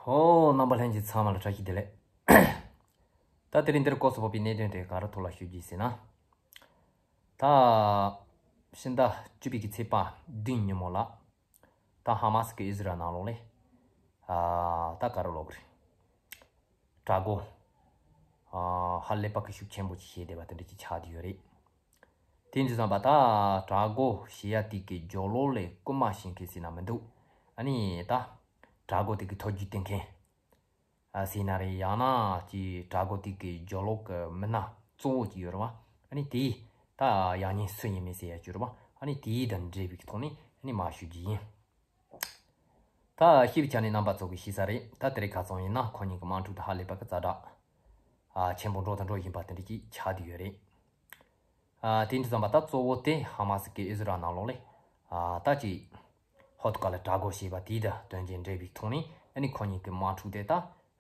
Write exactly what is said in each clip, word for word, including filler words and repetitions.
ཨོ། རྣམ་པ་ལྷན་རྒྱས་ཚང་མ་ལ་བཀྲ་ཤིས་བདེ་ལེགས། ད་དེ་རིང་འདིར་སྐོར་སུ་བབས་པའི་གནད་དོན་དེ་ག་རེ་ཐོག་ལ་ཞུ་རྒྱུ་ཡིན་ཟེར་ན། ད་ཕྱི་ཟླ་བཅུ་པའི་གི་ཚེས་པ་བདུན་ཉིན་མོ་ལ། ད་ཧ་མ་སི་གི་ཨི་ཟི་རལ་ནང་ལོགས་ལ། ཨ། ད་ག་རེ་ལབ་དགོས་རེད། དྲག་རྒོལ། ཨ། ཧ་ལས་པ་གི་ཤུགས་ཆེན་པོ་ཅིག་བྱས་བསྡད་པ་དེ་འདྲ་ཅིག་ཆགས་བསྡད་ཡོད་རེད། དེ་འདྲ་བསམ་པ་ད་དྲག་རྒོལ་བྱེད་ཡ་དེ་གི་རྒྱབ་ལོགས་ལ་རྐུན་མ་བྱེད་མཁན་ཟེར་ན་མི་འདུག་ཨ་ནི་ད་དྲག་རྒོལ་དེ་གི་ཐོ་རྒྱུག་སྟེར་མཁན། ཨ། ཟེར་ན་རེད། ཡང་ན་ཅིག་དྲག་རྒོལ་དེ་གི་རྒྱབ་ལོགས་གི་མི་སྣ་གཙོ་བོ་ཅིག་ཡོད་རེད་བ། ཨ་ནི་དེ་ད་ཡང་སྙིང་སུ་ཡིན་མིན་ཟེར་ཡ་ཅིག་ཡོད་རེད་བ། ཨ་ནི་དེ་དང་འབྲེལ་བའི་ཐོག་ནས་ཨ་ནི་མར་ཞུ་རྒྱུ་ཡིན། ད་ཤེས་པའི་ཆ་ནས་རྣམ་པ་ཚོ་གིས་ཤེས་ས་རེད། ད་དེ་རིང་ཁ་སང་ཡིན་ན་ཁོ་གཉིས་ཀྱི་དམག་འཁྲུག་དེ་ཧ་ལས་པ་གི་ཛ་དྲག་ཨ། ཆེན་པོ་འགྲོ་དང་འགྲོ་བཞིན་པ་དེ་འདྲ་ཅིག་ཆགས་བསྡད་ཡོད་རེད། ཨ། དེ་འདྲ་བསམ་པ་ད་གཙོ་བོ་དེ་ཧ་མ་སི་གི་ཨི་ཟི་རལ་ནང་ལོགས་ལ། ཨ། ད་ཅིག་ཧོར་ཁ་ལ་དྲག་རྒོལ་བྱས་པ་དེ་དང་དོན་ཆེན་འབྲེལ་བའི་ཐོག་ནས་ཨ་ནི་ཁོ་གཉིས་ཀྱི་དམག་འཁྲུག་དེ་ད་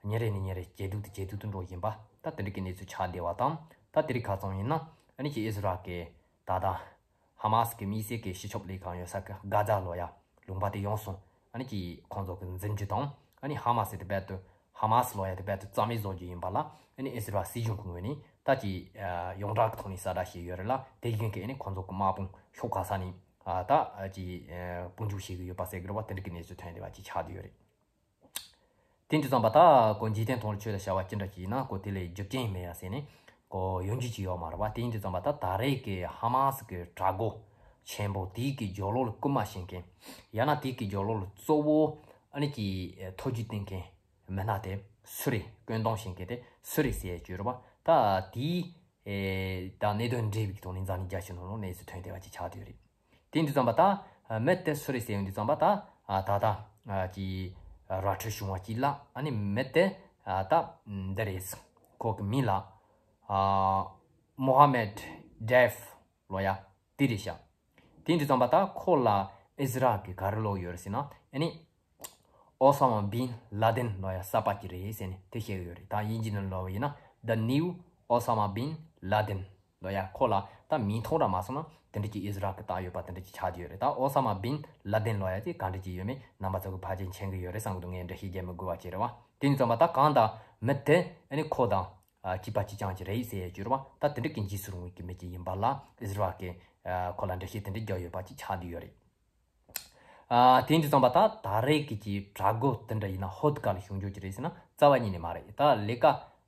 ཉིན་རེ་ནས་ཉིན་རེ་ཇེ་སྡུག་ཏུ་ཇེ་སྡུག་ཏུ་འགྲོ་བཞིན་པ་ད་དེ་འདྲ་གི་གནས་ཚུལ་ཆགས་བསྡད་པ་དང་། ད་དེ་རིང་ཁ་སང་ཡིན་ན་ཨ་ནི་ཅིག་ཨི་ཟི་རལ་གི་ད་ད་ཧ་མ་སི་གི་དམིགས་བསལ་གྱི་སྤྱི་ཁྱབ་ལས་ཁང་ཡོད་ས་གི་གྷ་ཛ་ལབ་ཡ་ལུང་པ་དེ་ཡོངས་སུ་ཨ་ནི་ཀྱི་ཁོང་ཚོ་གི་འཛིན་རྒྱུ་དང་། ཨ་ནི་ཧ་མ་སི་དེ་རྦད་དེ་ཧ་མ་སི་ལབ་ཡ་དེ་རྦད་དེ་རྩ་མེད་བཟོ་རྒྱུ་ཡིན་པ་ལ། ཨ་ནི་ཨི་ཟི་རལ་སྲིད་གཞུང་གི་ངོས་ནས་ད་ཀྱི་ཡོངས་གྲགས་ཀྱི་ཐོག་ནས་གསལ་བསྒྲགས་བྱས་ཡོད་རེད་ལ། དེ་བཞིན་གྱི་ཨ་ནི་ཁོང་ཚོ་གི་དམག་དཔུང་ཤོག་ཁ་ས་ནས་ད་ཀྱི་དཔུང་འཇུག་བྱེད་ཀྱི་ཡོད་པ་ཟེར་གི་རེད་བ། དེ་འདྲ་གི་གནས་ཚུལ་ཐོན་བསྡད་པ་ཅིག་ཆགས་བསྡད་ཡོད་རེད། དེ་འདྲ་བསམ་པ་ད་ཁོ་འཇིག་རྟེན་ཐོག་ལ་ཆོས་ལ་བྱ་བ་ཅི་འདྲ་ཅིག་ཡིན་ན་ཁོ་དེ་ལས་རྒྱུ་རྐྱེན་མེད་ཡ་ཟེར་ནས་ཁོ་ཡོང་རྒྱུ་ཅིག་ཡོད་མ་རེད་བ། དེ་འདྲ་བསམ་པ་ད་ད་རེས་ཀྱི་ཧ་མ་སི་གི་དྲག་རྒོལ་ཆེན་པོ་དེའི་གི་རྒྱབ་ལོགས་ལ་རྐུན་མ་བྱེད་མཁན། ཡང་ན་དེའི་གི་རྒྱབ་ལོགས་ལ་གཙོ་བོ་ཨ་ནི་ཀྱི་ཐོ་རྒྱུག་སྟེར་མཁན་མི་སྣ་དེ་སུ་རེད། བཀོད་འདོམས་བྱེད་མཁན་དེ་སུ་རེད་ཟེར་ཡ་ཅིག་ཡོད་རེད་བ། ད་དེའི་ད་གནད་དོན་འབྲེལ་བའི་ཐོག་ནས་འཛམ་གླིང་རྒྱ་ཆེ་ནང་ལོགས་གནས་ཚུལ་ཐོན་བསྡད་པ་ཅིག་ཆགས་བསྡད་ཡོད་རེད། དེ་འདྲ་བསམ་པ་ད་མི་དེ་སུ་རེད་ཟེར་ཡོང་དུས་ཙམ་པ་ད་ད་ལྟ་ཀྱི་ར་འཕྲོད་བྱུང་བ་ཅིག་ལ། ཨ་ནི་མི་དེ་ད་འདི་རེད། ཁོ་གི་མིང་ལ་མོ་ཧ་མེད་ཌེབ་ལབ་ཡ་དེ་རེད་ཤག་དེ་འདྲ་བསམ་པ་ད་ཁོ་ལ་ཨི་ཟི་རལ་གི་ག་རེ་ལབ་ཡོད་རེད་ཟེར་ན། ཨ་ནི་ཨོ་ས་མ་བིན་ལ་དིན་ལབ་ཡ་གསར་པ་ཅིག་རེད་ཟེར་ནས་དེ་བཤད་ཡོད་རེད། ད་དབྱིན་ཇི་ནང་ལབ་པ་ཡིན་ན་The new Osama bin Laden ལབ་ཡ། ཁོ་ལ་ད་མིང་ཐོགས་ར་མ་སོང་ན་དེ་འདྲ་ཅིག་ཨི་ཟི་རལ་གི་བཏགས་ཡོད་པ་དེ་འདྲ་ཅིག་ཆགས་བསྡད་ཡོད་རེད། ད་ཨོ་ས་མ་བིན་ལ་དིན་ལབ་ཡ་དེ་ག་འདྲ་ཅིག་ཡོད་མེད་རྣམ་པ་ཚོ་གི་ཕལ་ཆེར་མཁྱེན་གི་ཡོད་རེད་བསམ་གི་འདུག་ངས་འགྲེལ་བཤད་རྒྱག་མི་དགོས་པ་ཅིག་རེད་བ། དེ་འདྲ་བསམ་པ་ད་གང་ལྟར་མི་དེ་ཨ་ནི་ཁོ་དང་གཅིག་པ་གཅིག་རྐྱང་ཅིག་རེད་ཟེར་ཡ་ཅིག་ཡོད་རེད་བ། ད་དེ་འདྲ་གི་འཇིགས་སུ་རུང་བའི་གི་མི་ཅིག་ཡིན་པ་ལ་ཨི་ཟི་རལ་གི་ཁོ་ལ་འགྲེལ་བཤད་དེ་འདྲ་རྒྱག་ཡོད་པ་ཅིག་ཆགས་བསྡད་ཡོད་རེད། ཨ། དེ་འདྲ་བསམ་པ་ད་ད་རེས་ཀྱི་ཀྱི་དྲག་རྒོལ་དེ་འདྲ་ཡིན་ན་ཧོར་ག་ལ་བྱུང་རྒྱུ་ཅིག་རེད་ཟེར་ན་རྩ་བ་ཉིད་ནས་མ་རེད། ད་ལས་ཀ་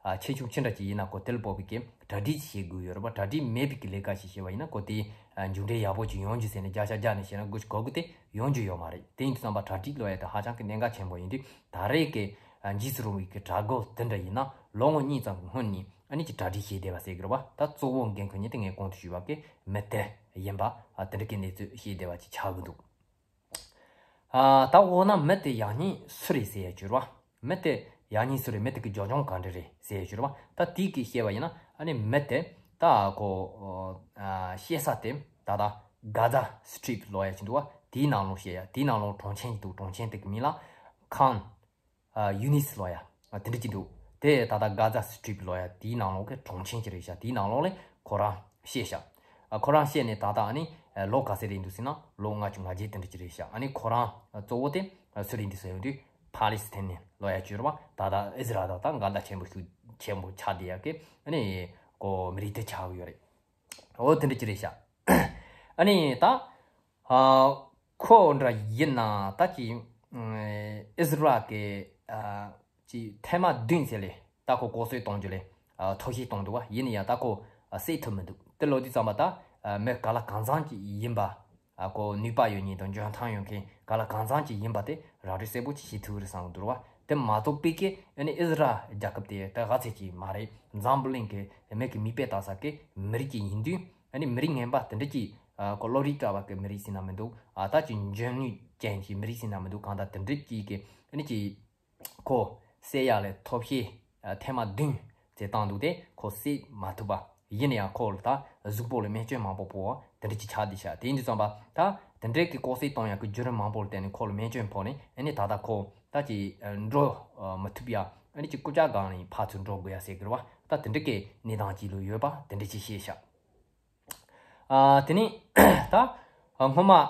ཨ་ཆེ་ཆུང་ཅི་འདྲ་ཅིག་ཡིན་ན་ཁོ་དེ་ལ་དཔག་པའི་གི་གྲ་སྒྲིག་ཅིག་བྱེད་དགོས་ཡོད་རེད་པ། གྲ་སྒྲིག་མེད་པའི་གི་ལས་ཀ་ཞིག་བྱས་པ་ཡིན་ན་ཁོ་དེ་ཨ་མཇུག་འབྲས་ཡག་པོ་ཅིག་ཡོང་རྒྱུ་ཟེར་ནས་བརྒྱ་ཆ་བརྒྱ་ནས་བཤད་ན་དགོས་ཀྱི་དགོས་ཀྱི་དེ་ཡོང་རྒྱུ་ཡོད་མ་རེད། དེ་ཡིན་དུས་ཙམ་པ་གྲ་སྒྲིག་ལབ་ཡ་དེ་ཧ་ཅང་གི་གནད་འགག་ཆེན་པོ་ཡིན་དུས། ད་རེས་ཀྱི་ཨ་འཇིགས་སུ་རུང་བའི་གི་དྲག་རྒོལ་དེ་འདྲ་ཡིན་ན་ལོ་ངོ་གཉིས་ཙམ་གྱི་སྔོན་ནས་ཨ་ནི་ཀྱི་གྲ་སྒྲིག་བྱས་བསྡད་པ་ཟེར་གི་རེད་པ། ད་གཙོ་བོ་འགན་འཁུར་མཁན་དེ་ངས་གོང་དུ་ཞུས་པ་གི་མི་དེ་ཡིན་པ། ཨ་དེ་འདྲ་གི་གནས་ཚུལ་ཤེས་བདེ་བ་ཅིག་ཆགས་ཀྱི་འདུག་ཨ་ད་འོ་ན་མི་དེ་ཡང་སྙིང་སུ་རེད་ཟེར་ཡ་ཅིག་ཡོད་རེད་པ། མི་དེ་ཡང་སྙིང་སུ་རེད། མི་དེ་གི་རྒྱབ་ལྗོངས་ག་འདྲ་རེད་ཟེར་ཡ་ཅིག་ཡོད་རེད་པ། ད་དེ་གི་བཤད་པ་ཡིན་ན་ཨ་ནི་མི་དེ་ད་ཁོ་ཨ་བཤད་ས་དེ་ད་ད་གྷ་ཛ་སི་ཊི་རིབ་ལབ་ཡ་ཅིག་འདུག་པ། དེའི་ནང་ལོགས་བཤད་ཡ། དེའི་ནང་ལོགས་གྲོང་ཆེན་ཅིག་འདུག་གྲོང་ཆེན་དེ་གི་མིང་ལ་ཁཱན་ཨ་ཡུ་ནིས་ལབ་ཡ། ཨ་དེ་འདྲ་ཅིག་འདུག་དེ་ད་ལྟ་གྷ་ཛ་སི་ཊི་རིབ་ལབ་ཡ་དེའི་ནང་ལོགས་ཀྱི་གྲོང་ཆེན་ཅིག་རེད་ཤག་དེའི་ནང་ལོགས་ལ་ཁོ་རང་བཤད་ཤག་ཨ་ཁོ་རང་བཤད་ནས་ད་ལྟ་ཨ་ནི་ཨ་ལོ་ག་ཚོད་རེད་འདུག་ཟེར་ན་ལོ་ལྔ་བཅུ་ང་བརྒྱད་དེ་འདྲ་ཅིག་རེད་ཤག་ཨ་ནི་ཁོ་རང་གཙོ་བོ་དེ་ཨ་སུ་རེད་འདུག་ཟེར་ཡོང་དུས་ཕ་ལི་སི་ཐན་ནི་ལབ་ཡ་ཅིག་ཡོད་རེད་པ། ད་ལྟ་ཨི་ཟི་རལ་དང་ད་འགལ་ཟླ་ཆེན་པོ་ཤུགས་ཆེན་པོ་ཆགས་བསྡད་ཡ་གི་ཨ་ནི་ཁོ་མི་རིགས་དེ་ཆགས་ཀྱི་ཡོད་རེད། འོ་དེ་འདྲ་ཅིག་རེད་ཤག་ཨ་ནི་ད། ཨ་ཁོ་འདྲ་ཡིན་ན་ད་ཅི་ཨིས་ར་ཨེལ་གི་ཨ་ཅི་ཐེངས་མ་བདུན་ཟེར་ལེ་ད་ཁོ་ལྐོག་གསོད་གཏོང་རྒྱུ་ལེ་ཨ་ཐབས་ཤེས་གཏོང་འདུག་བ། ཡིན་ན་ཡང་ད་ཁོ་ཨ་བསད་ཐུབ་མི་འདུག་དེ་ལོ་དུས་ཙམ་པ་ད་ཨ་མི་ག་ལ་གང་འཚམ་ཅིག་ཡིན་པ། ཨ་ཁོ་ནུས་པ་ཡོད་མཁན་དང་འཇོན་ཐང་ཡོད་མཁན་ག་ལ་གང་འཚམ་ཅིག་ཡིན་པ་དེ་ར་སྤྲོད་གསལ་པོ་ཅིག་བྱེད་ཐུབ་ཀྱི་རེད་བསམ་གྱི་འདུག་བ། དེ་མ་གཏོགས་པའི་གི་ཨ་ནི་ཨིས་ར་ཨེལ་རྒྱལ་ཁབ་དེ་ད་ག་ཚད་ཅིག་མ་རེད། འཛམ་བུ་གླིང་གི་མི་གི་མིག་དཔེ་ལྟ་ས་གི་མི་རིགས་ཅིག་ཡིན་དུས། ཨ་ནི་མི་རིགས་ངན་པ་དེ་འདྲ་ཅིག་ཨ་ཁོ་བློ་རིག་བཀྲ་བ་གི་མི་རིགས་ཟེར་ན་མི་འདུག་ཨ་ད་ཅིག་འཇོན་ནུས་ཅན་གྱི་མི་རིགས་ཟེར་ན་མི་འདུག་གང་ལྟར་དེ་འདྲ་ཅིག་གི་ཨ་ནི་ཅིག་ཁོ་བསད་ཡ་ལ་ཐབས་ཤེས་ཨ་ཐེངས་མ་བདུན་ཙམ་བཏང་འདུག་དེ་ཁོ་བསད་མ་ཐུབ་པ། ཡིན་ན་ཡང་ཁོ་ལ་ད་གཟུགས་པོ་ལ་རྨས་སྐྱོན་མང་པོ་ཕོག་དེ་འདྲ་ཅིག་ཆགས་བསྡད་ཤག་དེ་ཡིན་དུས་ཙམ་པ་ད་དེ་འདྲའི་གི་ལྐོག་བསད་གཏོང་ཡ་གི་བརྒྱུད་རིམ་མང་པོ་ལ་བརྟེན་ནས་ཁོ་ལ་རྨས་སྐྱོན་ཕོག་ནས་ཨ་ནི་ད་ལྟ་ཁོ་ད་ཅིག་ཨ་འགྲོ་ཨ་མི་ཐུབ་ཡ། ཨ་ནི་ཅིག་རྐུབ་བཀྱག་སྒང་ནས་ཕར་ཚུར་འགྲོ་དགོས་ཡ་ཟེར་གི་རེད་བ། ད་དེ་འདྲ་གི་གནས་སྟངས་ཅིག་ལ་ཡོད་པ་དེ་འདྲ་ཅིག་བཤད་ཤག་ཨ་དེ་ནས་ད་ཨ་སྔོན་མ་ཨ་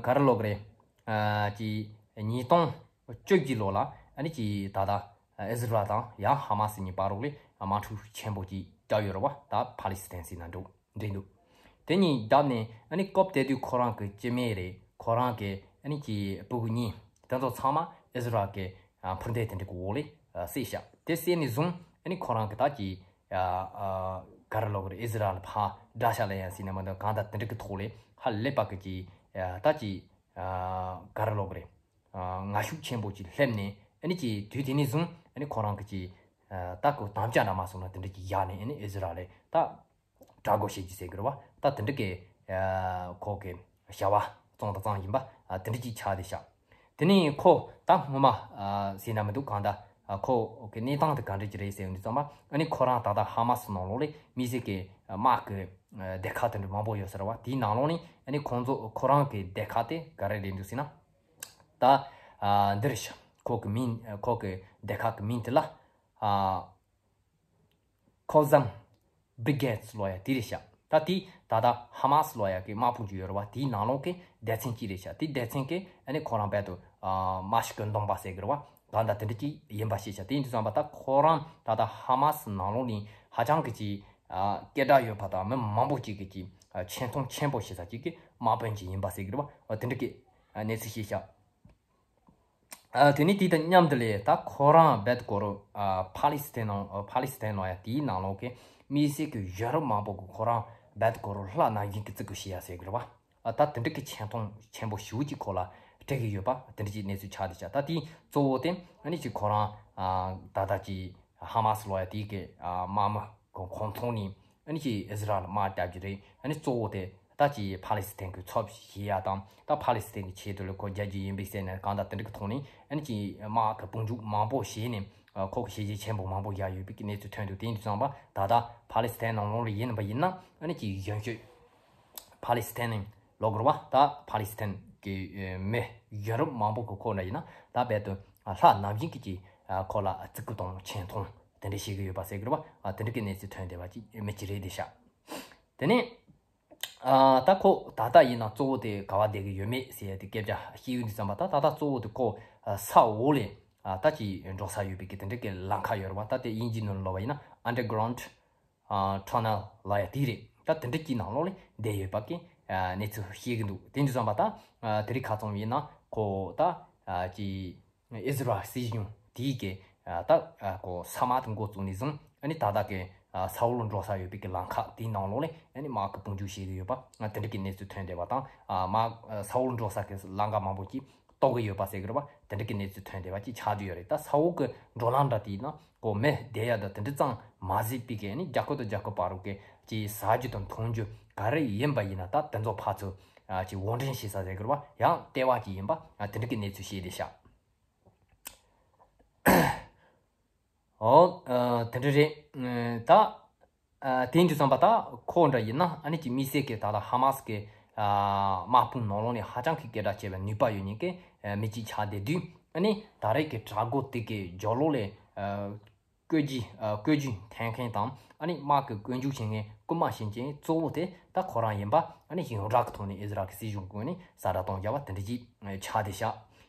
ག་རེ་ལབ་དགོས་རེད། ཨ་ཅིག་ཉིས་སྟོང་བཅུ་བཞི་ལོ་ལ་ ཨ་ནི་ཅིག་ད་ལྟ་ཨི་ཟི་རལ་དང་ཡང་ཧ་མ་སི་གཉིས་བར་རོགས་ལས་དམག་འཁྲུག་ཆེན་པོ་ཅིག་བརྒྱབ་ཡོད་རེད་བ། ད་ཕ་ལི་སི་ཐན་ཟེར་ན་འགྲོ་འགྲིག་འདུག་དེ་གཉིས་བརྒྱབ་ནས་ཨ་ནི་སྐབས་དེ་དུས་ཁོ་རང་གི་སྐྱེ་དམན་རེད། ཁོ་རང་གི་ཨ་ནི་ཅིག་སྤུ་གུ་གཉིས་དེ་ཚོ་ཚང་མ་ཨི་ཟི་རལ་གི་ཨ་འཕུར་མདེལ་དེ་འདྲ་གི་འོག་ལས་ཨ་བསད་བཞག་དེ་བསད་ནས་བཟུང་ཨ་ནི་ཁོ་རང་གི་ད་ཅིག་ཨ་ཨ་ག་རེ་ལབ་དགོས་རེད། ཨི་ཟི་རལ་ཕར་དགྲ་ཤ་ལེན་ཡ་ཟེར་ན་མ་གཏོགས་གང་ལྟར་དེ་འདྲ་གི་ཐོག་ལས་ཧ་ལས་པ་གི་ཅིག་ཨ་ད་ཅིག་ཨ་ག་རེ་ལབ་དགོས་རེད། ཨ་ངར་ཤུགས་ཆེན་པོ་ཅིག་སླེབས་ནས་ཨ་ནི་ཅིག་དུས་དེ་ནས་བཟུང་ཨ་ནི་ཁོ་རང་གི་ཅིག་ཨ་ད་ཁོ་དམ་བཅའ་འདྲ་མ་སོང་ན་དེ་འདྲ་ཅིག་བཞག་ནས་ཨ་ནི་ཨི་ཟི་རལ་ལ་ད་དྲག་རྒོལ་བྱེད་ཀྱི་ཟེར་གི་རེད་བ། ད་དེ་འདྲ་གི་ཨ་ཁོ་གི་བྱ་བ་བཙོང་དང་བཙོང་ཡིན་པ་ཨ་དེ་འདྲ་ཅིག་ཆགས་བསྡད་ཤག་དེ་ནས་ཁོ་ད་སྔོན་མ་ཨ་ཟེར་ན་མི་འདུག་གང་ལྟར་ཨ་ཁོ་གི་གནས་སྟངས་དེ་ག་འདྲ་ཅིག་རེད་ཟེར་ཡོང་དུས་ཙམ་པ་ཨ་ནི་ཁོ་རང་ད་ལྟ་ཧ་མ་སི་ནང་ལོགས་ལ་དམིགས་བསལ་གི་དམག་གི་ཨ་སྡེ་ཁག་དེ་འདྲ་མང་པོ་ཡོད་ས་རེད་བ། དེའི་ནང་ལོགས་ནས་ཨ་ནི་ཁོང་ཚོ་ཁོ་རང་གི་སྡེ་ཁག་དེ་ག་རེ་རེད་འདུག་ཟེར་ན། ད་ཨ་འདིར་ཤ་ཁོ་གི་མིང་ཁོ་གི་སྡེ་ཁག་གི་མིང་དེ་ལ་ཨ་ཁོ་ཟམ་བི་གེ་ཏི་ལོ་ཡ་དེ་རེད་ཤག་ད་དེ་ད་ལྟ་ཧ་མ་སི་ལོ་ཡ་གི་དམག་དཔུང་ཅིག་ཡོད་རེད་བ། དེའི་ནང་ལོགས་ཀྱི་སྡེ་ཚན་གཅིག་རེད་ཤག་དེ་སྡེ་ཚན་གྱི་ཨ་ནི་ཁོ་རང་རྦད་དེ་ཨ་མ་ཤི་ཀི་འདོམས་པ་ཟེར་གི་རེད་བ། གང་ལྟར་དེ་འདྲ་ཅིག་ཡིན་པ་ཤེས་ཤག་དེ་ཡིན་དུས་ཙམ་པ་ད་ཁོ་རང་ད་ལྟ་ཧ་མ་སི་ནང་ལོགས་ནས་ཧ་ཅང་གི་ཅིག་ཨ་སྐད་གྲགས་ཡོད་པ་དང་མི་མང་པོ་ཅིག་གི་ཅིག་ཨ་ཆེ་མཐོང་ཆེན་པོ་བྱེད་ས་ཅིག་གི་དམག་དཔོན་ཅིག་ཡིན་པ་ཟེར་གི་རེད་བ། ཨ་དེ་འདྲ་གི་ཨ་གནས་ཚུལ་ཤེས་ཤག་ཨ་དེ་ནས་དེ་དང་མཉམ་དུ་ལས་ད་ཁོ་རང་རྦད་དེ་ཁོ་རང་ཨ་ཕ་ལི་སི་ཐན་ནང་ཨ་ཕ་ལི་སི་ཐན་ནང་ཡ་དེའི་ནང་ལོགས་ཀྱི་དམིགས་བསལ་གྱི་ཡུ་རོབ་མང་པོ་གི་ཁོ་རང་རྦད་དེ་ཁོ་རང་ལྷ་ནང་བཞིན་གྱི་བརྩི་བཀུར་བྱེད་ཡ་ཟེར་གི་རེད་བ། ཨ་ད་དེ་འདྲ་གི་ཆེ་མཐོང་ཆེན་པོ་ཞེ་པོ་ཅིག་ཁོ་ལ་སྤྲད་གི་ཡོད་པ་དེ་འདྲ་ཅིག་གནས་ཚུལ་ཆགས་བསྡད་ཤག་ད་དེའི་གཙོ་བོ་དེ་ཨ་ནི་ཅིག་ཁོ་རང་ཨ་ད་ལྟ་ཅིག་ཧ་མ་སི་ལོ་ཡ་དེའི་གི་ཨ་དམག་མི་ཁོང་ཁོང་ཚོ་ནས་ཨ་ནི་ཅིག་ཨི་ཟི་རལ་དམག་རྒྱབ་ཀྱི་རེད། ཨ་ནི་གཙོ་བོ་དེ་ད་ཅིག་ཕ་ལི་སི་ཐན་གྱི་ཚབ་བྱེད་ཡ་དང་ད་ཕ་ལི་སི་ཐན་གྱི་ཆེད་དུ་ལ་ཁོ་རྒྱབ་ཀྱི་ཡིན་པའི་ཟེར་ནས་གང་ལྟར་དེ་འདྲ་གི་ཐོག་ནས་ཨ་ནི་ཅིག་དམག་གི་དཔུང་འཇུག་མང་པོ་བྱས་ནས་ཨ་ཁོ་གི་བྱས་རྗེས་ཆེན་པོ་མང་པོ་བཞག་ཡོད་པའི་གནས་ཚུལ་ཐོན་འདུག་དེ་ཡིན་དུས་ཙམ་པ་ད་ལྟ་ཕ་ལི་སི་ཐན་ནང་ལོགས་ལ་ཡིན་པ་ཡིན་ན་ཨ་ནི་ཅིག་གཞོན་ཤོས་ཕ་ལི་སི་ཐན་ནི་ལོག་རུ་བ་ད་ཕ་ལི་སི་ཐན་གྱི་ཨེ་མི་ཡུ་རོབ་མང་པོ་གི་ཁོ་འདྲ་ཡིན་ན་ད་རྦད་དེ་ལྷ་ནང་བཞིན་གྱི་ཅིག་ཨ་ཁོ་ལ་བརྩི་བཀུར་དང་ཆེ་མཐོང་དེ་འདྲ་བྱེད་ཀྱི་ཡོད་པ་ཟེར་གི་རེད་བ། ཨ་དེ་འདྲ་གི་གནས་ཚུལ་ཐོན་བསྡད་པ་ཅིག་མི་ཅིག་རེད་བསྡད་ཤག་དེ་ནས་ཨ་ད་ཁོ་ད་ལྟ་ཡིན་ན་གཙོ་བོ་དེ་ག་བ་བསྡད་ཀྱི་ཡོད་མེད་ཟེར་ཡ་དེ་སྐད་ཆ་བཤད་ཡོང་དུས་ཙམ་པ་ད་ད་ལྟ་གཙོ་བོ་དེ་ཁོ་ཨ་ས་འོག་ལས་ཨ་ད་ཅིག་འགྲོ་ས་ཡོད་པའི་གི་དེ་འདྲ་གི་ལམ་ཁ་ཡོད་རེད་བ། ད་དེ་དབྱིན་ཇིའི་ནང་ལ་ལབ་པ་ཡིན་ན་underground ཨ་tunnel ལབ་ཡ་དེ་རེད། ད་དེ་འདྲ་གི་ནང་ལོགས་ལ་བསྡད་ཡོད་པ་གི་ཨ་གནས་ཚུལ་བཤད་ཀྱི་འདུག་དེ་འདྲ་སོང་པ་ད་ཨ་དེ་རིང་ཁ་སང་ཡིན་ན་ཁོ་ད་ཨ་ཅི་ཨི་ཟི་རལ་སྲིད་གཞུང་དེའི་གི་ཨ་ད་ཨ་ཁོ་ས་དམག་དེ་འགོ་བཙུགས་ནས་བཟུང་ཨ་ནི་ད་ལྟ་གི་ཨ་ས་འོག་ལ་འགྲོ་ས་ཡོད་པའི་གི་ལམ་ཁ་དེའི་ནང་ལོགས་ལ་ཨ་ནི་དམག་གི་དཔུང་འཇུག་བྱེད་ཀྱི་ཡོད་པ་ཨ་དེ་འདྲ་གི་གནས་ཚུལ་ཐོན་བསྡད་པ་དང་ཨ་དམག་ཨ་ས་འོག་ལ་འགྲོ་ས་གི་ལམ་ཁ་མང་པོ་ཅིག་གཏོར་གི་ཡོད་པ་ཟེར་གི་རེད་བ། དེ་འདྲ་གི་གནས་ཚུལ་ཐོན་བསྡད་པ་ཅིག་ཆགས་བསྡད་ཡོད་རེད། ད་ས་འོག་གི་འགྲོ་ལམ་འདྲ་དེ་ཡིན་ན་ཁོ་མི་བསྡད་ཡ་དང་དེ་འདྲ་ཙམ་མ་ཟད་པའི་གི་ནི་རྒྱ་ཁོ་དང་རྒྱ་ཁོ་བར་རུ་གི་ཅིག་ཟ་རྒྱུ་དང་འཐུང་རྒྱུ་ག་རེ་ཡིན་པ་ཡིན་ན་ད་དེ་ཚོ་ཕར་ཚུར་ཨ་ཅིག་དབོར་འདྲེན་བྱེད་ས་ཟེར་གི་རེད་བ། ཡང་ལྟེ་བ་ཅིག་ཡིན་པ་ཨ་དེ་འདྲ་གི་གནས་ཚུལ་བཤད་བསྡད་ཤག་འོ་ཨ་དེ་འདྲ་རེད། ཨ་ད། ཨ་དེ་འདྲ་བསམ་པ་ད་ཁོ་འདྲ་ཡིན་ན་ཨ་ནི་ཅིག་དམིགས་བསལ་གྱི་ད་ལྟ་ཧ་མ་སི་གི་ཨ་དམག་དཔུང་ནང་ལོགས་ནས་ཧ་ཅང་གི་སྐད་གྲགས་ཆེ་བའི་ནུས་པ་ཡོད་མཁན་གྱི་ཨ་མི་གཅིག་ཆགས་བསྡད་དུས་ཨ་ནི་ད་རེས་ཀྱི་དྲག་རྒོལ་དེ་གི་རྒྱབ་ལོགས་ལ་ཨ་བཀོད་ཇུས་ཨ་བཀོད་ཇུས་འཐེན་མཁན་དང་ཨ་ནི་དམག་གི་བཀོད་འཇུག་བྱེད་མཁན་རྐུན་མ་བྱེད་མཁན་གཙོ་བོ་དེ་ད་ཁོ་རང་ཡིན་པ་ཨ་ནི་ཡོངས་གྲགས་ཀྱི་ཐོག་ནས་ཨི་ཟི་རལ་གྱི་སྲིད་གཞུང་ངོས་ནས་གསལ་བསྒྲགས་གཏོང་བྱ་བ་དེ་འདྲ་ཅིག་ཆགས་བསྡད་ཤག་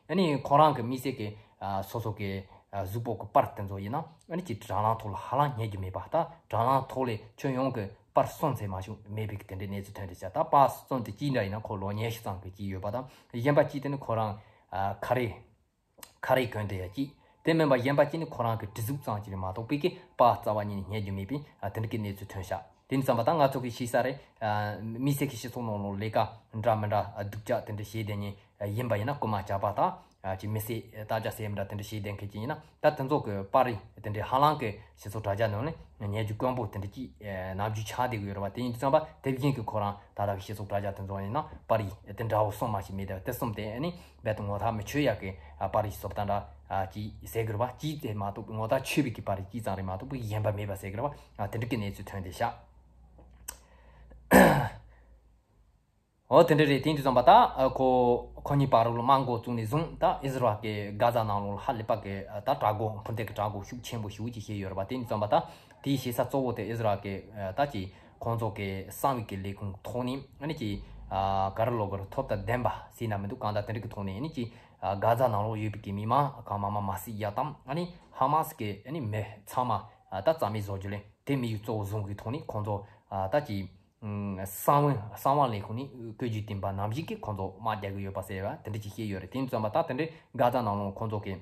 ཨ་ནི་ཁོ་རང་གི་དམིགས་བསལ་གྱི་ཨ་སོ་སོ་གི་ཨ་གཟུགས་པོ་གི་པར་དེ་ཚོ་ཡིན་ན་ཨ་ནི་ཅིག་དྲ་ལམ་ཐོག་ལ་ཧ་ལམ་རྙེད་རྒྱུ་མེད་པ། ད་དྲ་ལམ་ཐོག་ལ་ཁྱོན་ཡོངས་ཀྱི་པར་གསུམ་ཙམ་མ་གཏོགས་མེད་པའི་གི་དེ་འདྲའི་གནས་ཚུལ་ཐོན་བསྡད་ཤག་ད་པར་གསུམ་དེ་གཅིག་འདྲ་ཡིན་ན་ཁོ་ལོ་ཉི་ཤུ་ཙམ་གྱི་གཅིག་ཡོད་པ་དང་གཞན་པ་གཅིག་དེ་ནི་ཁོ་རང་ཨ་ཁ་རས་ཁ་རས་གོན་བསྡད་ཡ་གཅིག་དེ་མིན་པ་གཞན་པ་གཅིག་ནི་ཁོ་རང་གི་གྲི་གཟུགས་ཙམ་གཅིག་རེད་མ་གཏོགས་པའི་གི་པར་རྩ་བ་ཉིད་ནས་རྙེད་རྒྱུ་མེད་པའི་ཨ་དེ་འདྲ་གི་གནས་ཚུལ་ཐོན་ཤག་དེ་ཡིན་ཙམ་པ་ད་ང་ཚོ་གི་ཤེས་ས་རེད། ཨ་དམིགས་བསལ་གྱི་སྤྱི་ཚོགས་ནང་ལོགས་ལས་ཀ་འདྲ་མི་འདྲ་ཨ་སྡུག་ཅག་དེ་འདྲ་བྱས་བསྡད་མཁན་ཡིན་པ་ཡིན་ན་རྐུན་མ་ཇག་པ་དང་ཨ་ཅིག་མི་བསད་ལྟ་ཅག་ཟེར་མི་འདྲ་དེ་འདྲ་བྱས་བསྡད་མཁན་ཅིག་ཡིན་ན་ད་དེ་ཚོ་གི་པར་རིས་དེ་འདྲའི་ཧ་ལམ་གི་སྤྱི་ཚོགས་དྲ་རྒྱ་ནང་ནས་རྙེད་རྒྱུ་དཀོན་པོ་དེ་འདྲ་ཅིག་ཨ་ནམ་རྒྱུན་ཆགས་བསྡད་ཀྱི་ཡོད་རེད་བ། དེ་ཡིན་དུས་ཙམ་པ་དེ་བཞིན་གྱི་ཁོ་རང་ད་ལྟ་གི་སྤྱི་ཚོགས་དྲ་རྒྱ་དེ་ཚོ་ཡིན་ན་པར་རིས་དེ་འདྲ་བོ་གསུམ་མ་ཞིག་མེད་དེ་དེ་གསུམ་དེ་ཨ་ནི་རྦད་དེ་ངོ་ཐག་མི་ཆོད་ཡག་གི་ཨ་པར་རིས་བཟོ་ལྟ་འདྲ་ཨ་ཅིག་ཟེར་གི་རེད་བ། ཅིག་དེ་མ་གཏོགས་ངོ་ཐག་ཆོད་པའི་གི་པར་རིས་ཅིག་ཙམ་རེད་མ་གཏོགས་པའི་གཞན་པ་མེད་པ་ཟེར་གི་རེད་བ། ཨ་དེ་འདྲ་གི་གནས་ཚུལ་ཐོན་བསྡད་ཤག་འོ་དེ་འདྲ་རེད། དེ་འདྲ་ཙམ་པ་ད་ཨ་ཁོ་ཁོ་གཉིས་བར་ལ་དམག་འགོ་བཙུགས་ནས་བཟུང་ད་ཨི་ཟི་རལ་གི་གྷ་ཛ་ནང་ལོགས་ལ་ཧ་ལས་པ་གི་ད་དྲག་རྒོལ་འཕུར་མདེལ་གི་དྲག་རྒོལ་ཤུགས་ཆེན་པོ་ཞེ་པོ་ཅིག་བྱས་ཡོད་རེད་པ། དེ་འདྲ་ཙམ་པ་ད་དེའི་བྱེད་ས་གཙོ་བོ་དེ་ཨི་ཟི་རལ་གི་ཨ་ད་ཅིག་ཁོང་ཚོ་གི་གསང་བའི་གི་ལས་ཁུངས་ཐོག་ནས་ཨ་ནི་ཅིག་ཨ་ག་རེ་ལབ་དགོས་རེད། ཐོབ་དང་ལྡན་པ་ཟེར་ན་མི་འདུག་གང་ལྟར་དེ་འདྲ་གི་ཐོག་ནས་ཨ་ནི་ཅིག་ ཨ་གྷ་ཛ་ནང་ལོགས་ཡོད་པའི་གི་མི་མང་གང་མང་མང་མ་བསད་ཡ་དང་། ཨ་ནི་ཧ་མ་སི་གི་ཨ་ནི་མི་ཚང་མ་ཨ་ད་རྩ་མེད་བཟོ་རྒྱུ་ལས། དེ་དམིགས་ཡུལ་གཙོ་བོ་བཟུང་གི་ཐོག་ནས་ཁོང་ཚོ་ཨ་ད་ཅི་ཨུམ་གསང་བ་གསང་བ་ལས་ཁུངས་ནས་བཀོད་ཇུས་བཏོན་པ་ནང་བཞིན་གྱི་ཁོང་ཚོ་དམག་རྒྱག་གི་ཡོད་པ་ཟེར་བ་དེ་འདྲ་ཅིག་བཤད་ཡོད་རེད། དེ་ཡིན་ཙང་པ་ད་དེ་འདྲའི་གྷ་ཛ་ནང་ལོགས་ཁོང་ཚོ་གི་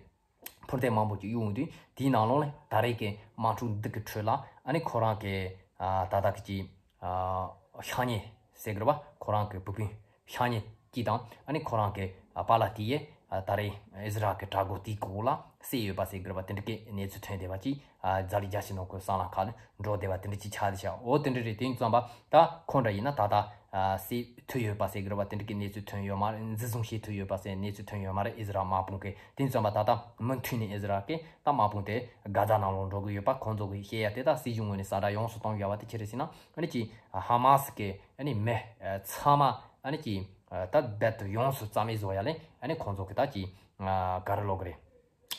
འཕུར་མདེལ་མང་པོ་ཅིག་གཡུག་འོང་དུས་དེའི་ནང་ལོགས་ལ་ད་རེས་ཀྱི་དམག་འཁྲུག་འདི་གི་ཁྲོད་ལ་ཨ་ནི་ཁོ་རང་གི་ཨ་ད་ད་གི་ཅི་ཨ་ཤ་ཉེ་ཟེར་གི་རེད་པ། ཁོ་རང་གི་བུ་སྤུན་ཤ་ཉེ་གཅིག་དང་ཨ་ནི་ཁོ་རང་གི་ཨ་པཱ་ལགས་དེ་ཡས་ཨ་ད་རེས་ཨི་ཟི་རལ་གི་དྲག་རྒོལ་དེའི་འོག་ལ་བསད་ཡོད་པ་ཟེར་གི་རེད་པ། དེ་འདྲ་གི་གནས་ཚུལ་ཐོན་བསྡད་པ་ཅིག་ཨ་རྫ་ལི་རྒྱ་ཆེ་ནང་ཁུལ་གསང་ལམ་ཁག་ལ་འགྲོ་བསྡད་པ་དེ་འདྲ་ཅིག་ཆགས་བསྡད་ཤག་འོ་དེ་འདྲ་རེད། དེ་ཡིན་ཙང་པ་ད་ཁོང་འདྲ་ཡིན་ན་ད་ལྟ་ཨ་བསད་ཐུབ་ཡོད་པ་ཟེར་གི་རེད་པ། དེ་འདྲ་གི་གནས་ཚུལ་ཐོན་ཡོད་མ་རེད། འཛིན་བཟུང་བྱེད་ཐུབ་ཡོད་པ་ཟེར་གནས་ཚུལ་ཐོན་ཡོད་མ་རེད། ཨི་ཟི་རལ་དམག་དཔུང་གིས། དེ་ཡིན་ཙང་པ་ད་ལྟ་མུ་མཐུད་ནས་ཨི་ཟི་རལ་གྱིས་ད་དམག་དཔུང་དེ་གྷ་ཛ་ནང་ལོགས་འགྲོ་གི་ཡོད་པ། ཁོང་ཚོ་གིས་བཤད་ཡ་དེ་ད་སྲིད་གཞུང་ངོས་ནས་ས་བཀྲ་ཡོངས་སུ་གཏོང་དགོས་པ་དེ་ཅི་རེད་ཟེར་ན། ཨ་ནི་ཅི་ཧ་མ་སི་གི་ཨ་ནི་མི་ཨ་ཚང་མ་ཨ་ནི་ཅི་ཨ་ད་རྦད་དེ་ཡོངས་སུ་རྩ་མེད་བཟོ་ཡ་ལས་ཨ་ནི་ཁོང་ཚོ་གིས་ད་ཅི་ཨ་ག་རེ་ལབ་གི་རེད།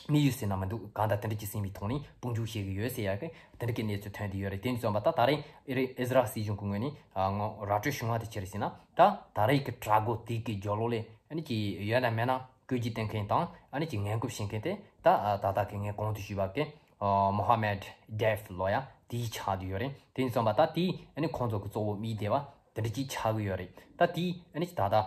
དམིགས་ཡུལ་ཟེར་ན་མི་འདུག་གང་ལྟར་དེ་འདྲ་ཅིག་ཟིན་པའི་ཐོག་ནས་དཔུང་འཇུག་བྱེད་ཀྱི་ཡོད་ཟེར་ཡ་གི་དེ་འདྲ་གི་གནས་ཚུལ་ཐོན་བསྡད་ཡོད་རེད། དེ་ཡིན་ཙང་པ་ད་ད་རེས་ཨི་རི་ཨི་ཟི་རལ་སྲིད་གཞུང་གི་ངོས་ནས་ཨ་ངོ་ར་སྤྲོད་བྱུང་བ་དེ་ཅི་རེད་ཟེར་ན། ད་ད་རེས་ཀྱི་དྲག་རྒོལ་དེ་གི་རྒྱབ་ལོགས་ལས་ཨ་ནི་ཅི་ཡོད་ན་མེད་ན་བཀོད་ཇུས་བཏོན་མཁན་དང་ཨ་ནི་ཅི་ངན་སྐུལ་བྱེད་མཁན་དེ་ད་ཨ་ད་ལྟ་གི་ངས་གོང་དུ་ཞུས་པ་གི་ཨ་མོ་ཧ་མད་ཌེབ་ལབ་ཡ་དེ་ཆགས་བསྡད་ཡོད་རེད། དེ་ཡིན་ཙང་པ་ད་དེ་ཨ་ནི་ཁོང་ཚོ་གི་གཙོ་བོ་དམིགས་བསྡད་པ་དེ་འདྲ་ཅིག་ཆགས་ཀྱི་ཡོད་རེད། ད་དེ་ཨ་ནི་ད་ལྟ་ཨ་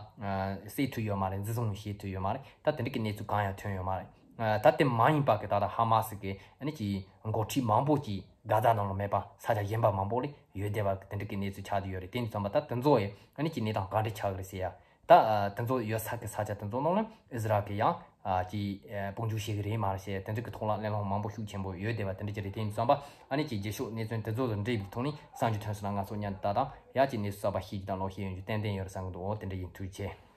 བསད་ཐུབ་ཡོད་མ་རེད། འཛིན་བཟུང་བྱེད་ཐུབ་ཡོད་མ་རེད། ད་དེ་འདྲ་གི་གནས་ཚུལ་གང་ཡང་ཐོན་ཡོད་མ་རེད། ཨ་ད་དེ་མ་ཡིན་པ་གི་ད་ལྟ་ཧ་མ་སི་གི་ཨ་ནི་ཅི་འགོ་ཁྲིད་མང་པོ་ཅིག་གྷ་ཛ་ནང་ལ་མེད་པ་ས་ཆ་གཞན་པ་མང་པོ་ལ་ཡོད་བསྡད་པ་དེ་འདྲ་གི་གནས་ཚུལ་ཆགས་བསྡད་ཡོད་རེད། དེ་ཡིན་ཙང་པ་ད་དེ་ཚོ་ཡི་ཨ་ནི་ཅི་གནས་སྟངས་ག་འདྲ་ཆགས་ཀྱི་རེད་ཟེར་ཡ། ད་ཨ་དེ་ཚོ་ཡོད་ས་གི་ས་ཆ་དེ་ཚོ་ནང་ལ་ཨི་ཟི་རལ་གི་ཡང་ཨ་ཅི་ཨ་དཔུང་འཇུག་བྱེད་ཀྱི་རེད་མ་རེད་ཟེར་དེ་འདྲ་གི་ཐོག་ལ་གླེང་སློང་མང་པོ་ཤུགས་ཆེན་པོ་ཡོད་བསྡད་པ་དེ་འདྲ་ཅིག་རེད། དེ་ཡིན་ཙང་པ་ཨ་ནི་ཅི་རྗེས་ཕྱོགས་གནས་ཚུལ་དེ་ཚོ་དང་འབྲེལ་བའི་ཐོག་ནས་གསར་འགྱུར་ཐོན་སོང་ན་ང་ཚོ་མཉམ་དུ་ད་དང་ཡ་ཅི་གནས་ཚུལ་གསར་པ་ཤེས་རྒྱུ་དང་ལོག་ཤེས་ཡོང་རྒྱུ་ཏན་ཏན་ཡོད་རེད་བསམ་གི་འདུག་འོ་དེ་འདྲ་ཡིན། ཐུགས་རྗེ་ཆེ།